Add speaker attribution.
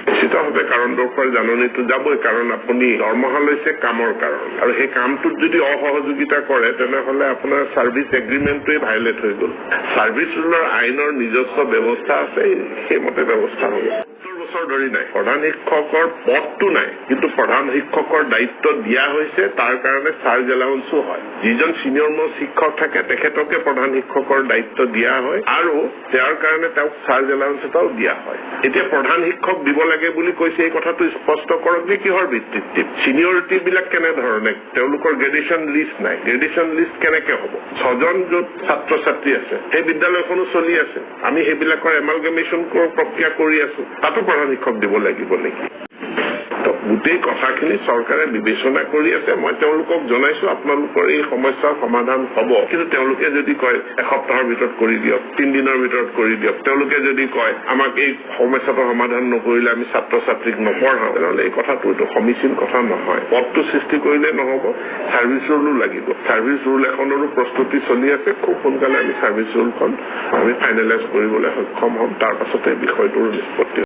Speaker 1: নিশ্চিতভাৱে কাৰণ দৰ্শোৱাৰ জাননীটো যাবই, কাৰণ আপুনি দৰমহা লৈছে কামৰ কাৰণে, আৰু সেই কামটোত যদি অসহযোগিতা কৰে তেনেহলে আপোনাৰ ছাৰ্ভিচ এগ্ৰিমেণ্টটোৱে ভায়লেট হৈ গ'ল। ছাৰ্ভিচ ৰুলৰ আইনৰ নিজস্ব ব্যৱস্থা আছে, সেইমতে ব্যৱস্থা হ'ব। বছৰ ধৰি নাই, প্ৰধান শিক্ষকৰ পদটো নাই, কিন্তু প্ৰধান শিক্ষকৰ দায়িত্ব দিয়া হৈছে, তাৰ কাৰণে চাৰ্জ এলাউন্সো হয়। যিজন ছিনিয়ৰ মোষ্ট শিক্ষক থাকে তেখেতকে প্ৰধান শিক্ষকৰ দায়িত্ব দিয়া হয় আৰু তেওঁৰ কাৰণে তেওঁক চাৰ্জ এলাউন্স এটাও দিয়া হয়। এতিয়া প্ৰধান শিক্ষক দিব লাগে বুলি কৈছে, এই কথাটো স্পষ্ট কৰক যে কিহৰ ভিত্তিত দিম, ছিনিয়ৰিটি বিলাক কেনেধৰণে, তেওঁলোকৰ গ্ৰেডেশ্যন লিষ্ট নাই, গ্ৰেডেশ্যন লিষ্ট কেনেকে হ'ব? 6জন য'ত ছাত্ৰ ছাত্ৰী আছে সেই বিদ্যালয়খনো চলি আছে, আমি সেইবিলাকৰ এমালগেমেশ্যন প্ৰক্ৰিয়া কৰি আছো, তাতো প্ৰধান শিক্ষক দিব লাগিব নেকি? গোটেই কথাখিনি চৰকাৰে বিবেচনা কৰি আছে। মই তেওঁলোকক জনাইছো আপোনালোকৰ এই সমস্যাৰ সমাধান হ'ব, কিন্তু তেওঁলোকে যদি কয় এসপ্তাহৰ ভিতৰত কৰি দিয়ক, 3 দিনৰ ভিতৰত কৰি দিয়ক, তেওঁলোকে যদি কয় আমাক এই সমস্যাটো সমাধান নকৰিলে আমি ছাত্ৰ ছাত্ৰীক নপঢ়াওঁ, তেনেহ'লে এই কথাটো এইটো সমীচীন কথা নহয়। পদটো সৃষ্টি কৰিলে নহ'ব, ছাৰ্ভিচ ৰুলো লাগিব। ছাৰ্ভিচ ৰুল এখনৰো প্ৰস্তুতি চলি আছে, খুব সোনকালে আমি ছাৰ্ভিচ ৰুলখন আমি ফাইনেলাইজ কৰিবলৈ সক্ষম হ'ম, তাৰ পাছতে বিষয়টোৰ নিষ্পত্তি।